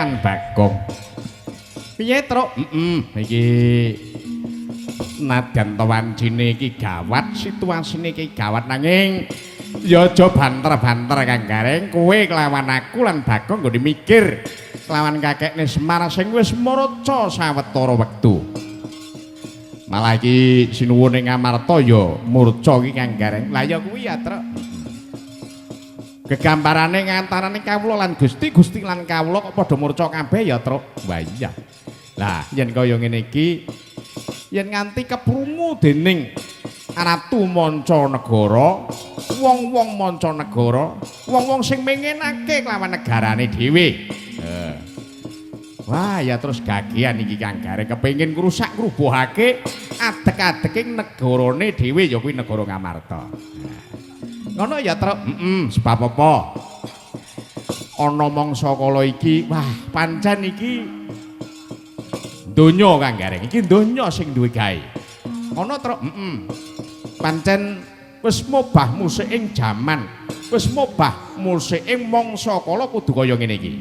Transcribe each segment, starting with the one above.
lan Bagong. Piye, Truk? Heeh, iki nadyan ta wancine iki gawat, situasine iki gawat nanging ya aja banter-banter Kang Gareng, kowe kelawan aku lan Bagong nggone mikir kelawan kakekne Semar sing wis murca sawetara wektu. Malah iki sinuwun ing Amarta ya murca iki Kang Gareng. Lah ya kuwi ya, Truk. Gegambarane ngantarane kawula lan Gusti, Gusti lan kawula kok padha murca kabeh ya, Truk. Wah iya. Lah yen kaya ngene iki yen nganti keprungu dening Ratu Mancanegara, wong-wong mancanegara, wong-wong sing mengenake kelawan negarane dhewe. Wah, ya terus gagian iki Kang Gareng kepengin ngrusak ngrubuhake adeg-adeking negarane dhewe ya kuwi negara Ngamarta. Ngono ya, Truk? Heeh, sebab apa? Ana mangsa kala iki, wah, pancen iki donya Kang Gareng, iki donya sing duwe gawe. Ngono, Truk? Heeh. Pancen wis mobah musik ing jaman, wis mobah musik ing mangsa kala kudu kaya ngene iki.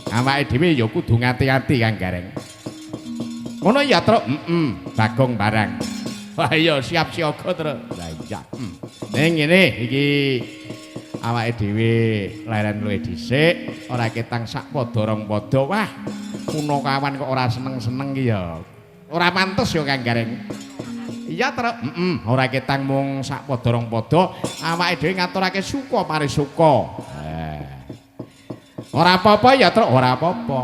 Awake dhewe ya kudu ngati-ati Kang Gareng. Ngono ya, Truk? Heeh, Bagong barang. Wah iya, siap siaga, Truk. Lah iya. Ning ngene iki awake dhewe leren luwih dhisik, ora ketang sak padha rong padha. Wah, punakawan kok ora seneng-seneng ki ya. Ora pantes ya Kang Gareng. Iya, Truk. Heeh, ora ketang mung sak padha rong padha, awake dhewe ngaturake suka parisuka. Ora apa-apa ya, Truk, ora apa-apa.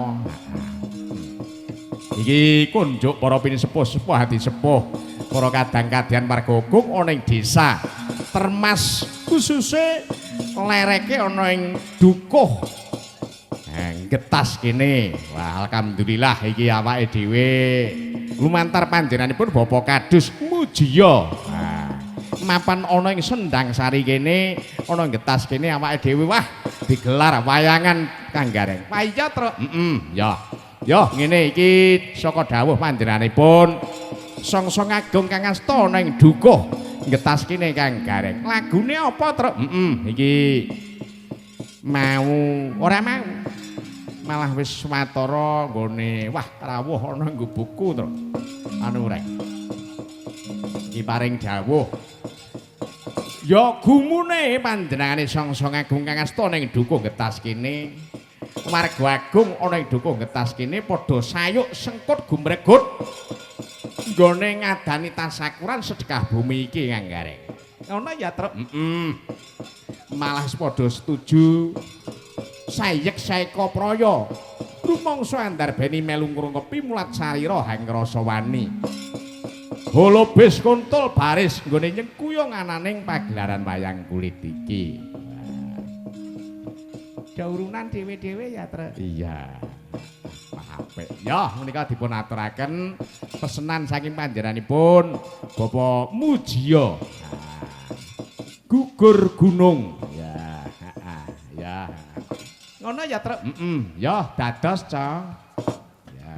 Iki kunjuk para pinisepuh-sepuh hati sepuh, para kadang-kadang warga agung ana ing desa Termas khususe lereke ana ing dukuh Getas kene. Wah, alhamdulillah iki awake dhewe lumantar panjenenganipun Bapak Kadus Mujiya. Nah, mapan ana ing Sendang Sari kene, ana ing Getas kene awake dhewe wah digelar wayangan Kang Gareng. Wah iya, Truk. Heeh, ya. Ya ngene iki saka dawuh panjenenganipun Songsong Agung kang asta ana ing dukuh Getas kene Kang Gareng. Lagune apa, Truk? Heeh, iki mau ora mau. Malah wis swatara nggone wah rawuh ana nggo buku, Truk. Anu rek. Iki paring dawuh. Ya gumune panjenengane Songsong Agung kang asta ning dukuh Getas kene. Warga agung ana ing dukuh Getas kene padha sayuk sengkut gumregut nggone ngadani tasakuran sedekah bumi iki Kang Gareng. Ngono ya, Truk? Heeh. Malah padha setuju sayek saeka praya. Rumangsa andarbeni melu ngrungkepi mulat sarira hangrasa wani. Holobis kontol baris nggone nyengkuyung ananing pagelaran wayang kulit iki. Daurunan dhewe-dhewe ya, Truk. Iya. Wah, apik. Ya, menika dipun aturaken pesenan saking panjenenganipun Bapak Mujiya. Nah, gugur gunung. Ya, heeh, ya. Ngono ya, Truk? Heeh. Ya, dados, Cong. Ya.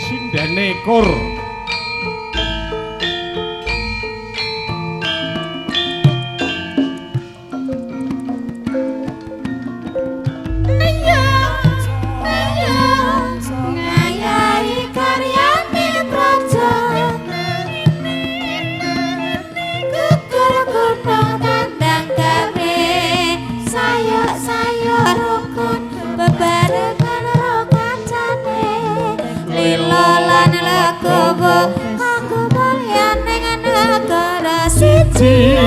Sindene kur. Ngayahi karyane praja gugur gunung tandang gawe sayuk-sayuk rukun bebarengan karo kancane lila lan legowo kanggo mulyaning negara siji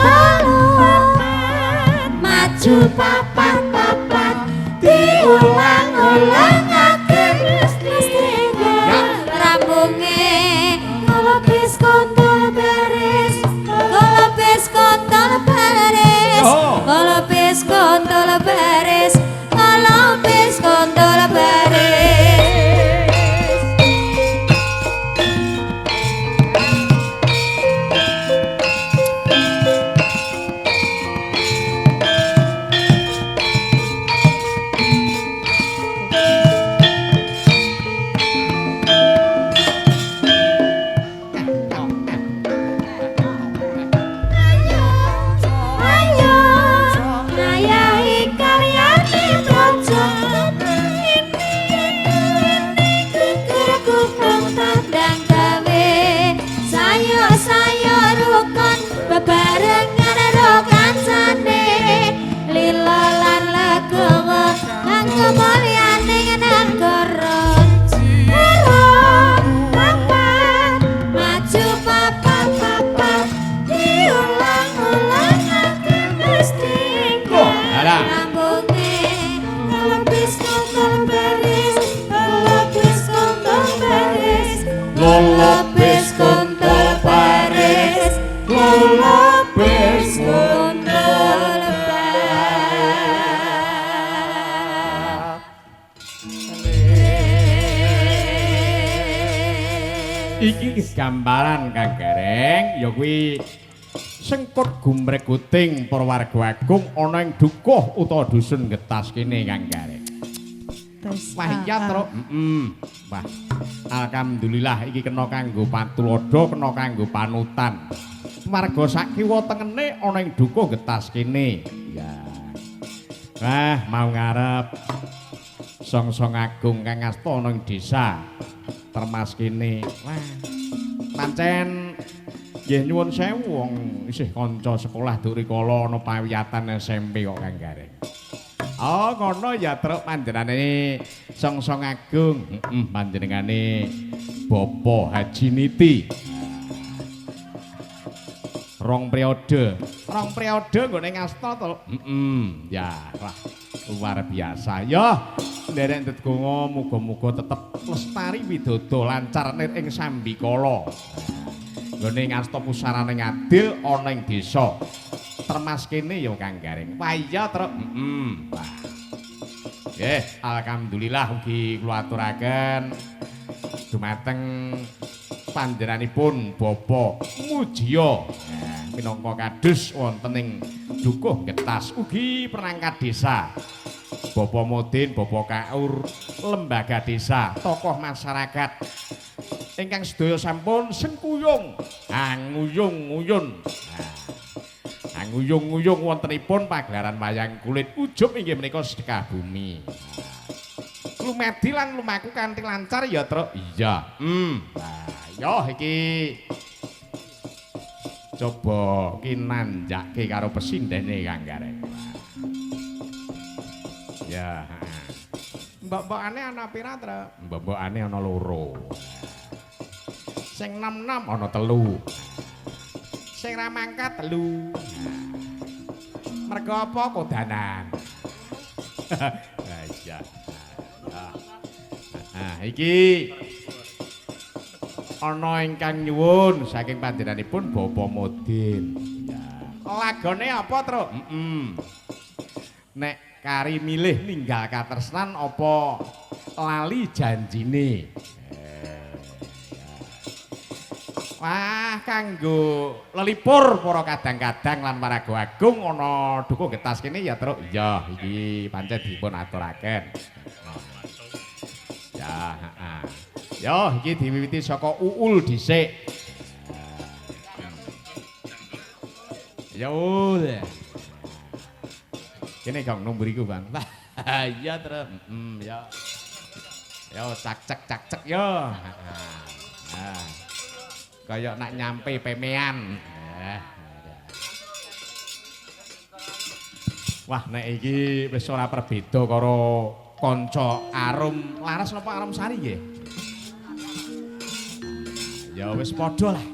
telu maju papat papat diulang-ulangake mesti rampunge ngelukis kontol baris ngelukis kontol baris ngelukis kontol baris ngelukis kontol baris. Iki gambaran Kang Gareng ya kuwi sengkut gumreguting para warga agung ana ing dukuh utawa dusun Getas kene Kang Gareng. Wah iya, Truk. Heeh. Wah. Alhamdulillah iki kena kanggo patulodo, kena kanggo panutan. Warga sak kiwa tengene ana ing dukuh Getas kene. Ya. Wah, mau ngarep songsong agung kang asta ana ing desa Termas kene. Wah. Pancen nggih nyuwun sewu wong isih kanca sekolah durikala ana pawiyatan SMP kok Kang Gareng. Oh, ngono ya, Truk, panjenengane songsong agung. Heeh, panjenengane Bapak Haji Niti. Rong periode. Rong periode nggone ngasta to. Heeh, ya, wah, luar biasa. Ya, nderek ndedonga muga-muga tetep lestari widodo lancar nir ing sambikala. Nggone ngasta pusarane ngadil ana ing desa Termas kene ya Kang Gareng. Wah iya, Truk. Heeh. Wah. Nggih, alhamdulillah ugi kula aturaken dumateng panjenenganipun Bapak Mujiyo. Minangka kadus wonten ing Dukuh Getas ugi perangkat desa. Bapak Modin, Bapak Kaur, lembaga desa, tokoh masyarakat ingkang sedaya sampun sengkuyung, anguyung-nguyun. Anguyung-nguyung wontenipun pagelaran wayang kulit ujub inggih menika sedekah bumi. Lumadi lan lumaku kanthi lancar ya, Truk. Iya. Nah, yo iki coba kinanjake karo pesindene Kang Gareng. Ya. Mbok-mbokane ana pira, Truk? Mbok-mbokane ana loro. Sing nom-nom ana telu. Sing ra mangkat telu. Mergo apa kodanan? Iya. Nah, iki ana ingkang nyuwun saking panjenenganipun Bapak Modin. Ya. Lagone apa, Truk? Heeh. Nek kari milih ninggal katresnan apa lali janjine? Wah, kanggo lelipur para kadang-kadang lan warga agung ana Dukuh Getas kene ya, Truk. Iya, iki pancen dipun aturaken. Ya, heeh. Yo, iki diwiwiti saka Uul dhisik. Ya Ul. Kene Kang nombor iku, Bang. Iya, Truk. Heeh, ya. Yo cak-cek cak-cek yo. Heeh. Kaya nak nyampe pemean. Wah, nek iki wis ora perbeda karo kanca Arum Laras napa Arum Sari nggih? Ya wis padha lah.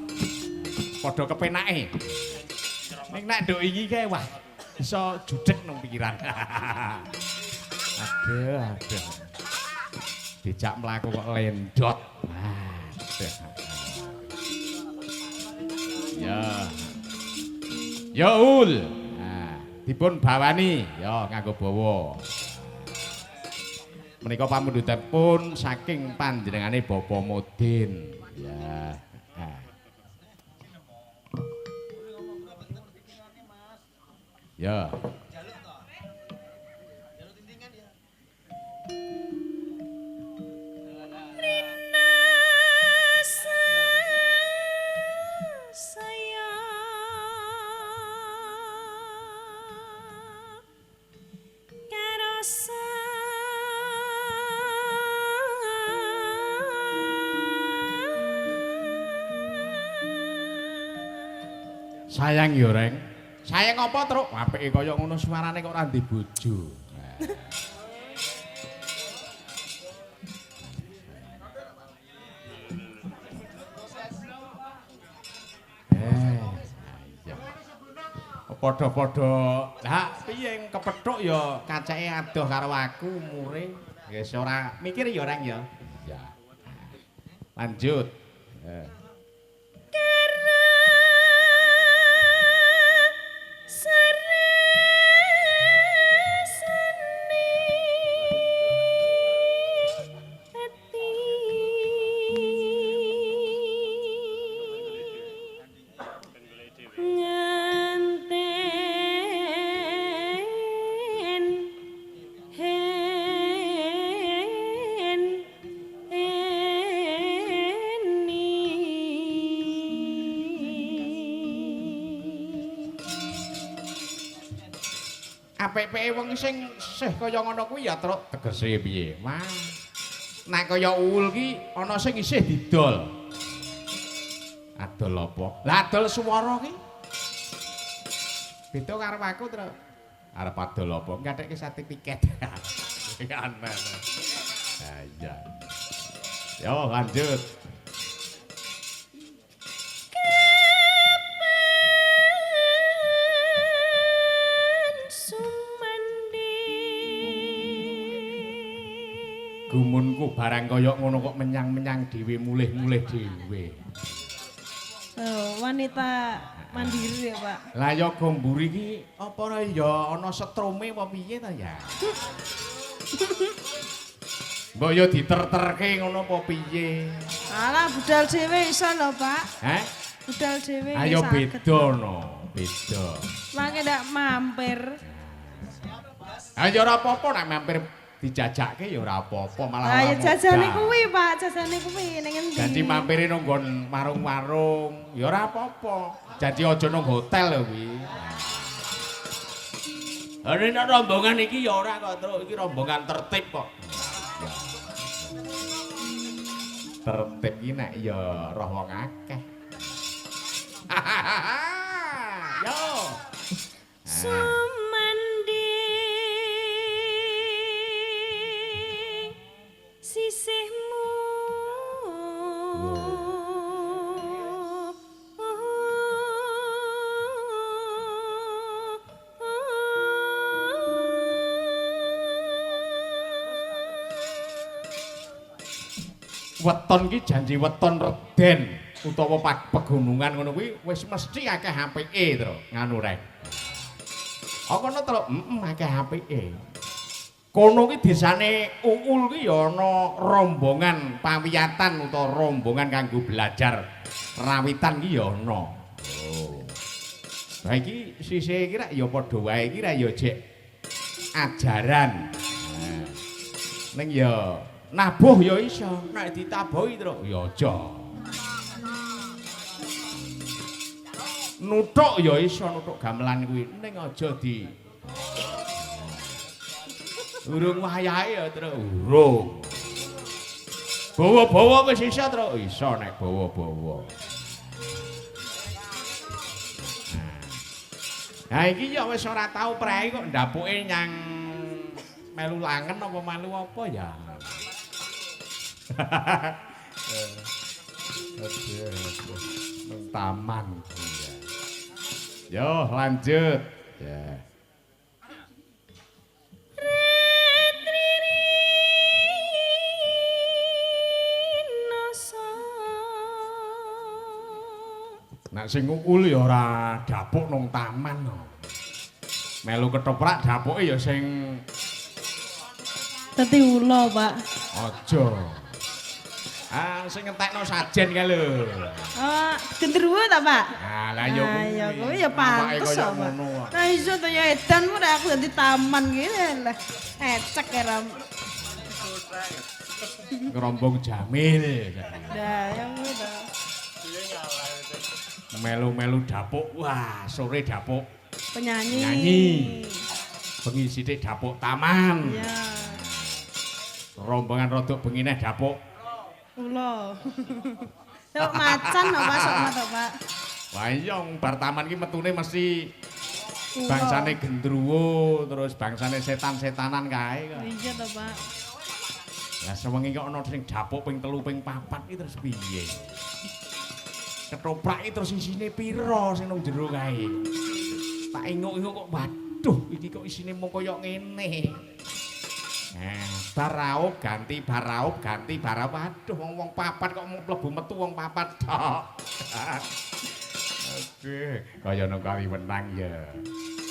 Padha kepenake. Ning nek nduk iki kae wah iso judeg nang pikiran. Aduh, aduh. Dijak mlaku kok lendot. Aduh. Ya. Ya Ul. Nah, dipun bawani ya nganggo bawa. Menika pamundhutipun saking panjenengane Bapak Modin. Ya. Nah. Ya. Sayang ya, Reng. Sayang apa, Truk? Apike kaya ngono suarane kok ora ndek bojo. Iya. Padha-padha. Lah, piye kepethuk ya kaceke adoh karo aku umure. Wis ora mikir ya, Reng ya. Iya. Lanjut. Apik-apike wong sing sih kaya ngono kuwi ya truk tegese piye? Wah. Nek kaya uwul ki ana sing isih didol. Adol apa? Lah adol swara ki. Beda karo aku, Truk. Arep adol apa? Gatekke sertifikat. Aneh. Ha iya. Yo lanjut. Gumunku barang kaya ngono kok menyang-menyang dhewe mulih-mulih dhewe. Oh, wanita mandiri ya, Pak. Lah ya gomburi iki apa ora ya ana setrume apa piye ta ya? Mbok ya diterterke ngono apa piye? Alah budal dhewe iso lho, Pak. Heh? Budal dhewe Ayo saged. beda no, beda. Mangke ndak mampir. Ayo ora apa-apa nek mampir dijajake ya ora apa-apa malah Lah ora ya jajane modal. kuwi, Pak, jajane kuwi ning endi? Janji mampire nang nggon warung-warung, ya ora apa-apa. Janji aja nang hotel lho kuwi. Lah nek rombongan iki ya ora kok, Truk. Iki rombongan tertib kok. Tertib iki nek ya roh wong akeh. Yo. Sumanding sisihmu. Weton ki janji weton reden utawa pegunungan ngono kuwi wis mesti akeh apike, Tru. Nganu rek. Oh kono Tru, heeh akeh apike. Kono ki desane Uul ki ya ana rombongan pawiyatan utawa rombongan kanggo belajar rawitan ki ya ana. Oh. Lah iki sisih iki rak ya padha wae iki rak ya jek ajaran. Nah. Ning ya nabuh ya iso, nek ditabuhi Tru ya aja. Nuthuk ya iso nuthuk gamelan kuwi, ning aja di urung wayahe ya, Tru. Urung. Bawa-bawa wis iso, Tru. Iso nek bawa-bawa. Nah iki ya wis ora tau prei kok ndapuke nyang melu langen apa melu apa ya. Aduh, nang taman. Yo lanjut. Ya. Nek sing ngukul ya ora dapuk nang taman no. Melu ketoprak dapuke ya sing Dadi ula, Pak. aja. Ah sing ngentekno sajen kae lho. Oh, gendruwo ta, Pak? Ah lah ya kuwi. Ya kuwi ya pantes kaya kok, Pak. ngono. Nah iso to ya edan ora aku dadi taman ngene lah. Ecek ya ram. Ngerombong Jamil. Lah ya kuwi to. Melu-melu dapuk. Wah, sore dapuk. Penyanyi. Penyanyi. Bengi sithik dapuk taman. Iya. Rombongan rodok bengi neh dapuk. Ula. Sok macan apa sok to, Pak? Wah iya bar taman ki metune mesti Ula. bangsane gendruwo terus bangsane setan-setanan kae kok. Iya to, Pak. Lah sewengi kok ana sing dapuk ping 3 ping 4 ki terus piye? Ketoprak ki terus isine pira sing nang jero kae? Tak inguk-inguk kok waduh iki kok isine mung kaya ngene. Bar raup ganti bar raup ganti bar raup. Waduh wong-wong papat kok mung mlebu metu wong papat tok. Aduh, kaya nang kali wenang ya.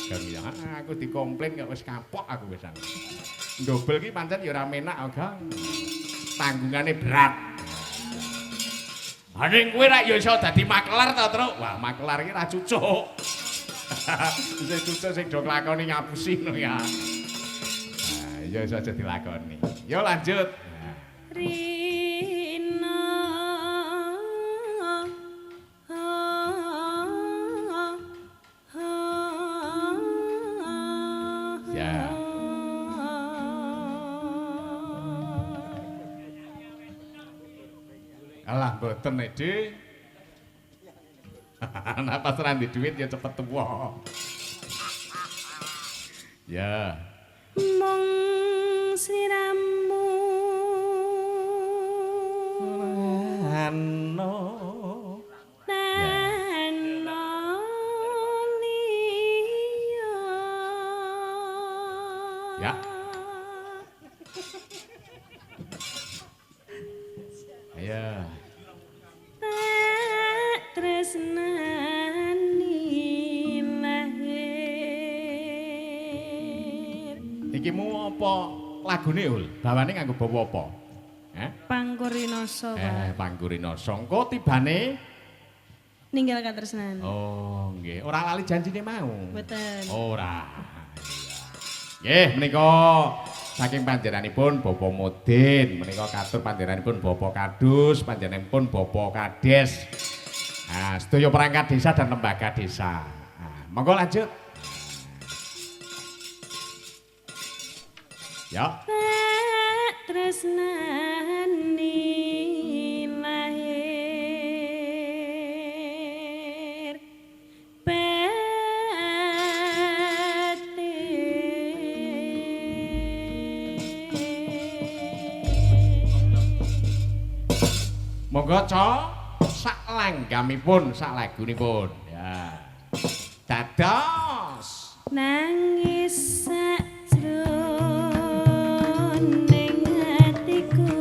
Gong ya, aku dikomplain kok wis kapok aku wisan. Ndobel ki pancen ya ora menak, Gong. Tanggungane berat. Ha ning kowe rak ya iso dadi makelar ta, Truk? Wah, makelar ki ra cucuk. Sing cucuk sing do nglakoni ngapusi ngono ya. Nah, ya iso aja dilakoni. Yo lanjut. Rina Ya. Alah mboten nek, Dik. Nah pas ra ndek dhuwit ya cepet tuwa. Ya. Mung sliramu Ano. tano liya. Ya. Ayo. Tak tresnani lahir. Iki mu apa lagune, Ul? Bawane nganggo bawa apa? Hah? Pangkurinoso, Pak. Pangkurinoso. Engko tibane Ninggal katresnan. Oh, nggih. Ora lali janjine mau. Mboten. Ora. Iya. Nggih, menika saking panjenenganipun Bapak Mudin, menika katur panjenenganipun Bapak Kadus, panjenenganipun Bapak Kades. Nah, sedaya perangkat desa dan lembaga desa. Nah, monggo lanjut. Ya. Tak tresnani lahir batin. Monggo co sak langgamipun, sak lagunipun. Ya. Dados. Nangis sakjroning atiku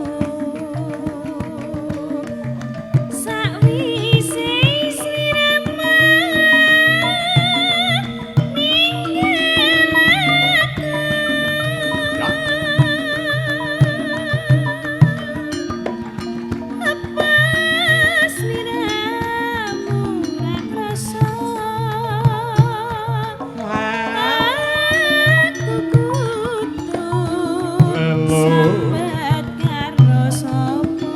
sakwise sliramu ninggal aku. Ya. Apa sliramu ra krasa? Aku kudu sambat karo sapa?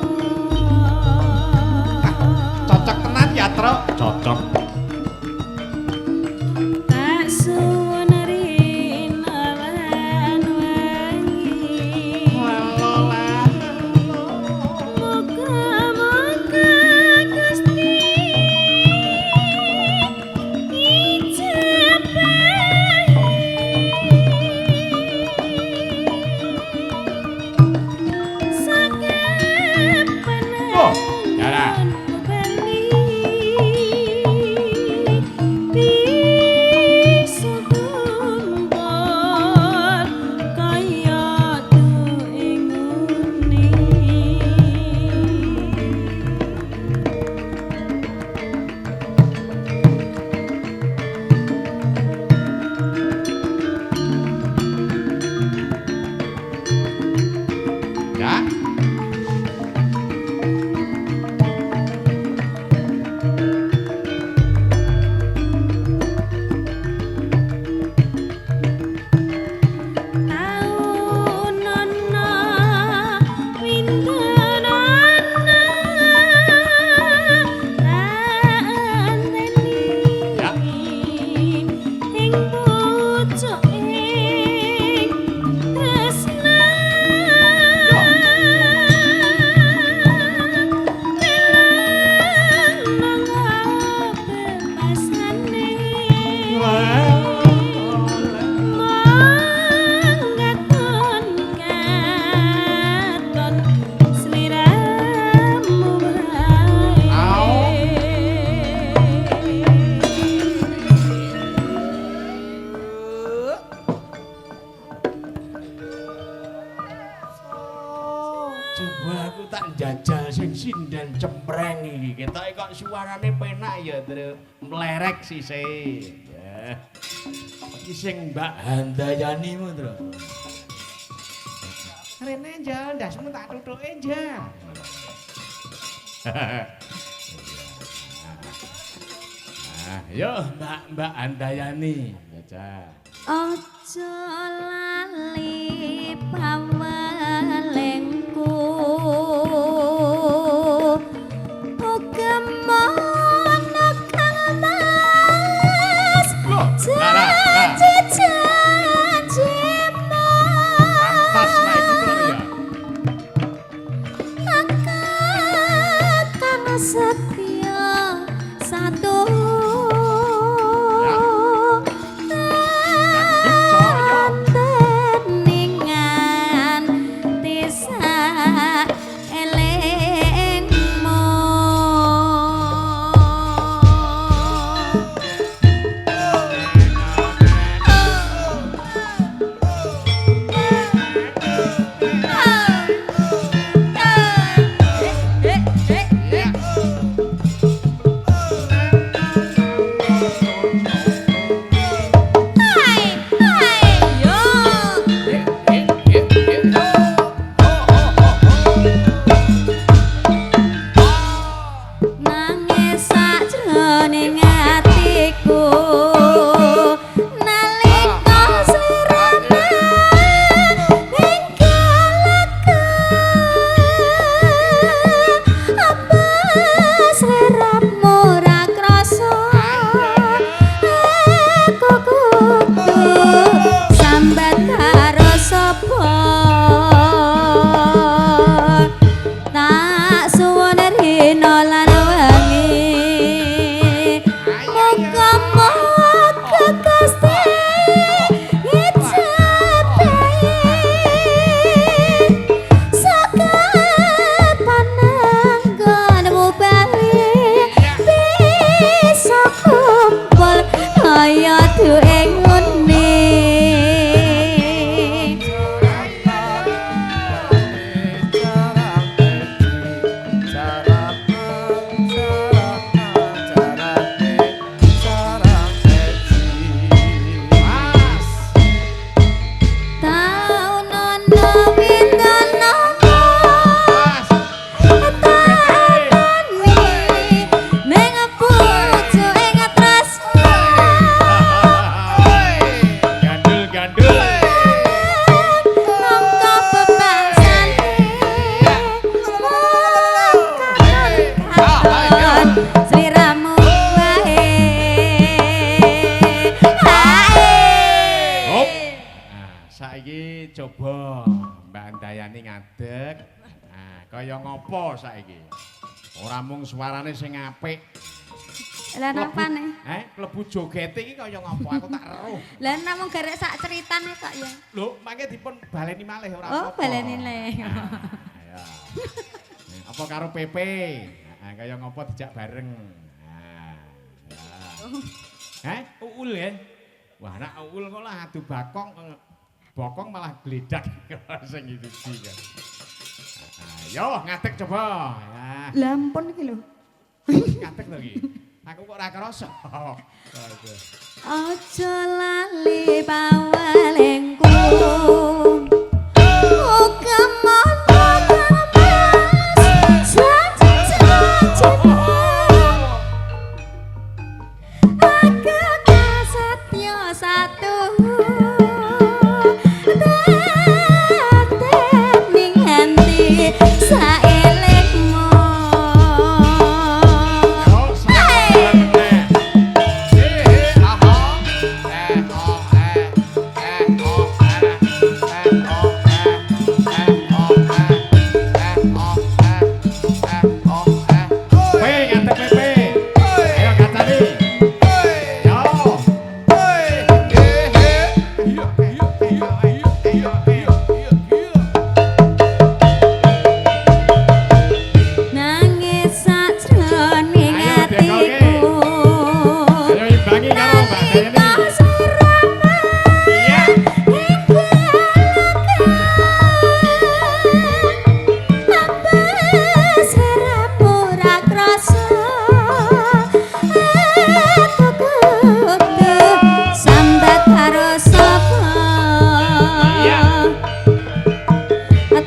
Cocok tenan ya, Truk. Cocok. Tak suwun rina lan wengi. Muga-muga Gusti ijabahi. Sakapan Oh, Yara. bali bisa kumpul kaya tuh ngene. Ya. Taunana wintenana tak anteni Ya. ing pucuking tresna. Telang mangga bebasane. Manggaton katon sliramu Au. wae. Coba aku tak njajal sing sinden cempreng iki. Ketoke kok suarane penak ya, Truk. Mlerek sise. Ya. Iki sing Mbak Handayani mu, Tru. Rene njal, ndasmu tak tutuke njal. Nah, yo Mbak Mbak Handayani. jajal. Aja lali pawelengku ugemono kang mas Loh, lah, lah, lah. janji-janjimu. Pantas nek iki Truk ya. Akad Kaya ngopo saiki? Ora mung suarane sing apik. Lah napane? Klebu jogete iki kaya ngopo? Aku tak eruh. Lah namung garek sak ceritane kok ya. Lho, mangke dipun baleni malih ora Oh, apa-apa. baleni le. Ayo. Apa karo PP? Heeh, kaya ngopo dijak bareng. Nah, ya. Heh, Uul ya. Wah, nek uul kok lah adu bakong bokong malah gledak sing iki kan. Ayo ngadeg coba. Ya, Lah ampun iki lho. ngadeg to iki. Aku kok ora kerasa. Aja lali pawelingku. Uga mono mas janji-janjimu. Aku kasetyo satu. Tetep ning hati saelingmu. Yo, sabar meneh. P ngadeg PP. Ayo kancane. Yo. Nangis sajroning Ayo, atiku. Ayo imbangi karo Mbak Nalika Dayani. siraman Iya. ing galakan. Apa siramu ra krasa? Aku kudu sambat karo sapa? Iya.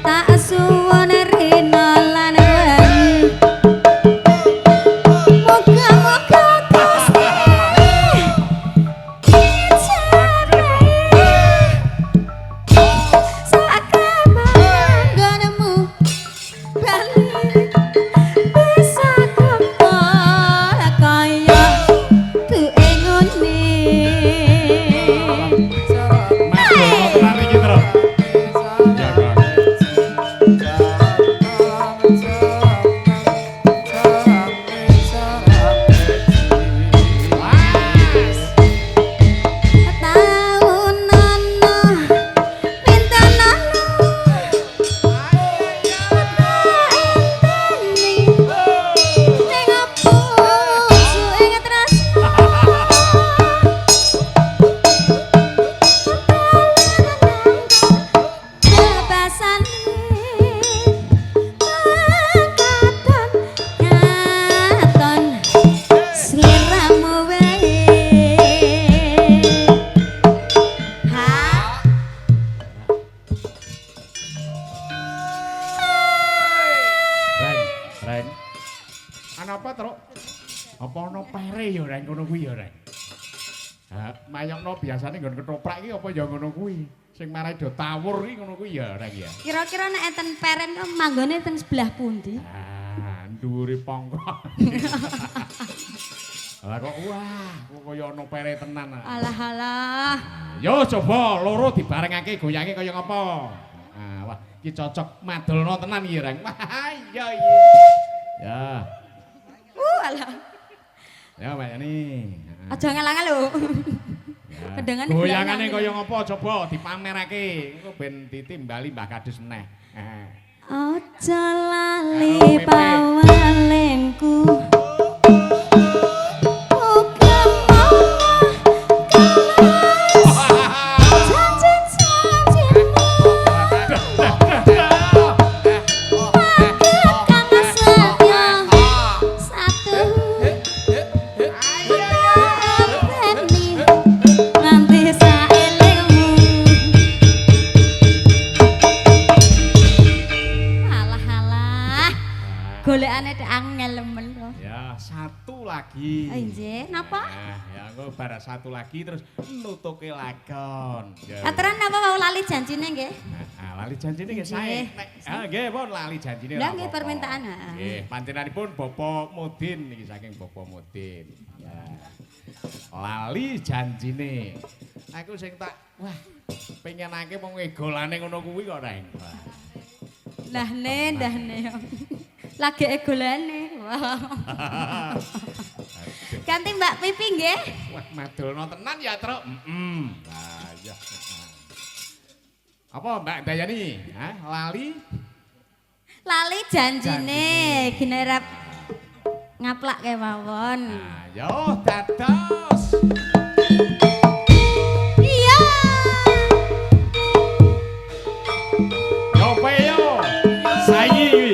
Tak suwun rina lan wengi. Muga-muga Gusti dijabai sakamanggonmu bali bisa kumpul kaya duwe ngene. Madana tenan iki, Tru. Ya, Kang. Wah. Taunana pintenana enteni ning opo ing tresna bebasane katon katon sliramu wae. Ha. Reng, Reng. Ana apa, Truk? Apa ana pere ya Reng ngono kuwi ya, Reng? Ha, mayokno biasane nggon ketoprak iki apa ya ngono kuwi? Sing marai do tawur iki ngono kuwi ya, Reng ya. Kira-kira nek enten peren manggone ten sebelah pundi? Ah, dhuwure pongkong. Lah kok wah, kok kaya ana pere tenan. ah. Alah alah. Yo coba loro dibarengake goyange kaya ngapa. Ah, wah, iki cocok madolno tenan iki, Reng. Wah, iya iki. Ya, Alah. ya Mbak Yani. Aja ngalang-alang lho. Ya. Pedangane Goyangane gelangan. kaya ngapa coba dipamerake. Engko ben ditimbali Mbah Kadus meneh. Eh. Aja lali Karo Pepe. pawalengku. Uga mono janji-janjimu. Kang setya satu. Enteni nganti saelingmu. Alah alah. Golekane tek angel men kok. Ya, satu lagi. Oh, nggih, napa? Nah, ya engko bar satu lagi terus nutuke lakon. Ya. Aturan napa mau lali janjine nggih? Nah, lali janjine nggih sae. Nggih. Nek ah nggih pun lali janjine. Lah, ora nggih, apa-apa. permintaan, heeh. Nggih, panjenenganipun Bapak Mudin niki saking Bapak Mudin. Ya. Lali janjine. Aku sing tak wah pengenake wong egolane ngono kuwi kok, Reng. Wah. Lah ne, dah ne. Lagi egolane. Wah. Ganti Mbak Pipi nggih. Wah, madulno tenan ya, Truk. Heeh. Lah iya. Apa Mbak Dayani? Hah, lali? Lali janjine gene rep ngaplak kemawon. Ayo dados. Iya. Yo pe yo. Saiki iki.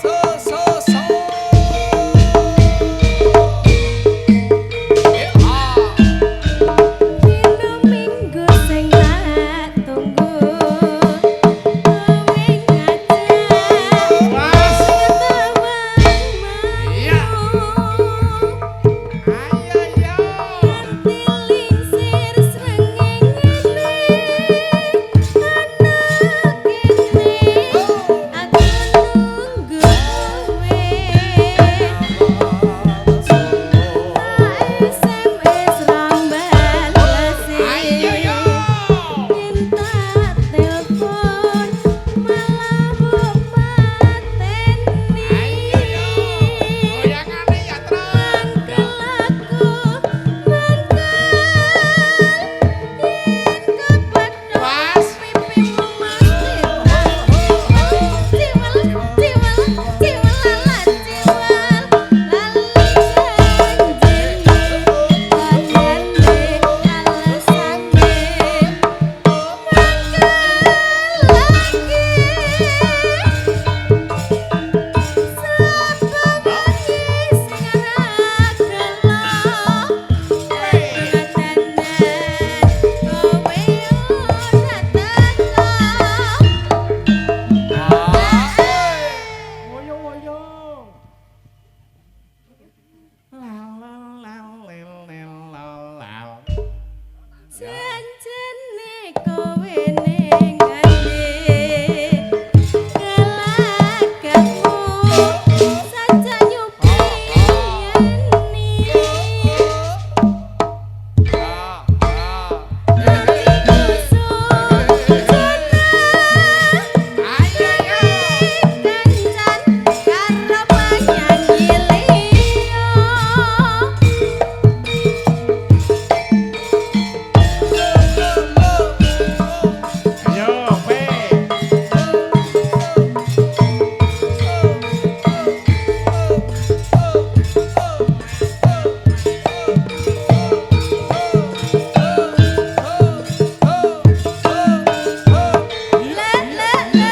So so so. Dino minggu sing tak tunggu. Kowe ngajak Was. ketawang Iya. mau. Ayo yo. Nganti lingsir srengenge ana kene aku nunggu kowe. Tak SMS rambal Ayo yo. Minta telepon malah mbok pateni. Ayo yo. Goyangane ya, Truk. Mangkel aku, mangkel yen kepethuk Was. pipimu mesti tak ciwel ciwel ciwel lala ciwel lali janjine tandane alesane mangkel lagi sapa bengi sing ora gelo dandan kowe ora teko. Woyo woyo. La la la le le la la. Janjane kowe ning ngendi kelakatmu saja nyupiyeni atiku sujana Ayo yo. kencan karo penyanyi liya. Ayo pe. La la la.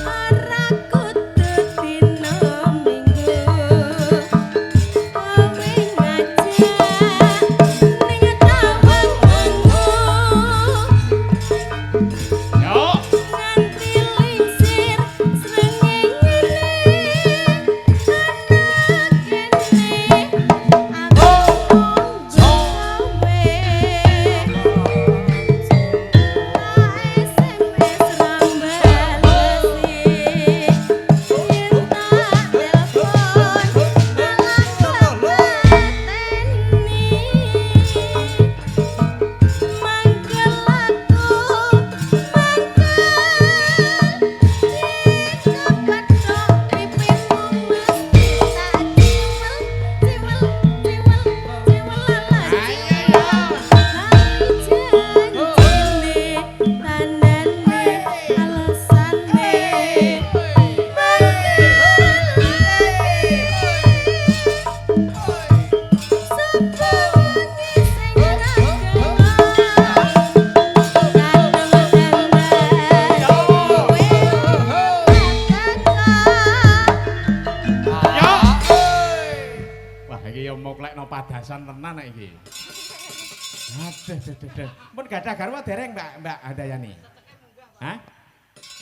Ora kudu dina minggu kowe ngajak ning tawang mangku Yo. nganti lingsir srengenge ana kene aku nunggu kowe. Tak SMS rambalesi yen tak telepon malah pateni. Mangkel aku, mangkel yen kepethuk pipimu mesti tak ciwel ciwel ciwel ciwel lala ciwel lali janjine tandane alesane mangkel lagi sapa wengi sing ora gelo kadung dandan kowe ora teko. Yo. Wah, iki yo moklekno padasan tenan nek iki. Aduh, duh, duh, duh. Mun gadah garwa dereng Mbak Mbak Handayani? Hah?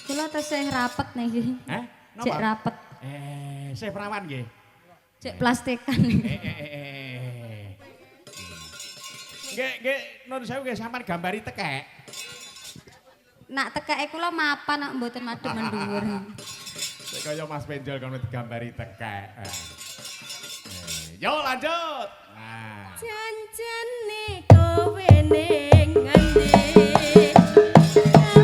Kula tesih rapet niki. Hah? Cek Napa? rapet, Eh, sih perawan nggih. cek plastikan. Eh, eh, eh, eh. Nggih, nggih, nun sewu nggih sampean gambari tekek. Nak tekeke kula mapan nak mboten madhep mendhuwur. Sik kaya Mas Penjol kono digambari tekek. Yo lanjut. Nah. Janjane kowe ning ngendi?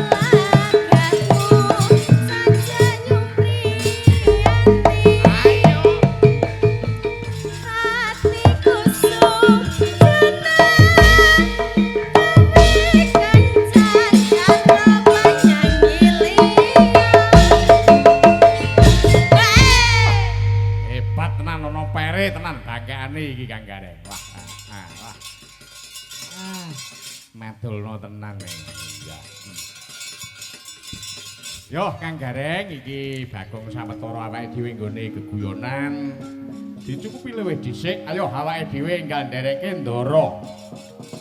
Lagakmu saja nyumpri ati. Ayo. Hatiku sujenan kowe kencan karo penyanyi liya. Hebat tenan ana pere tenan bangkane iki Kang Gareng. Wah, ah, wah. Ah, madulno tenan e. Iya. Yo Kang Gareng iki Bagong sawetara awake dhewe nggone geguyonan. Dicukupi luwih dhisik, ayo awake dhewe enggal ndereke Ndara.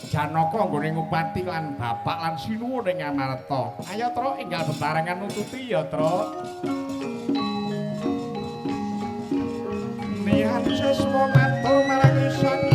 Janaka nggone ngupati lan bapak lan sinuwun ing Amarta. Ayo Tru enggal bebarengan nututi ya Tru. Niat siswa matur marang Sang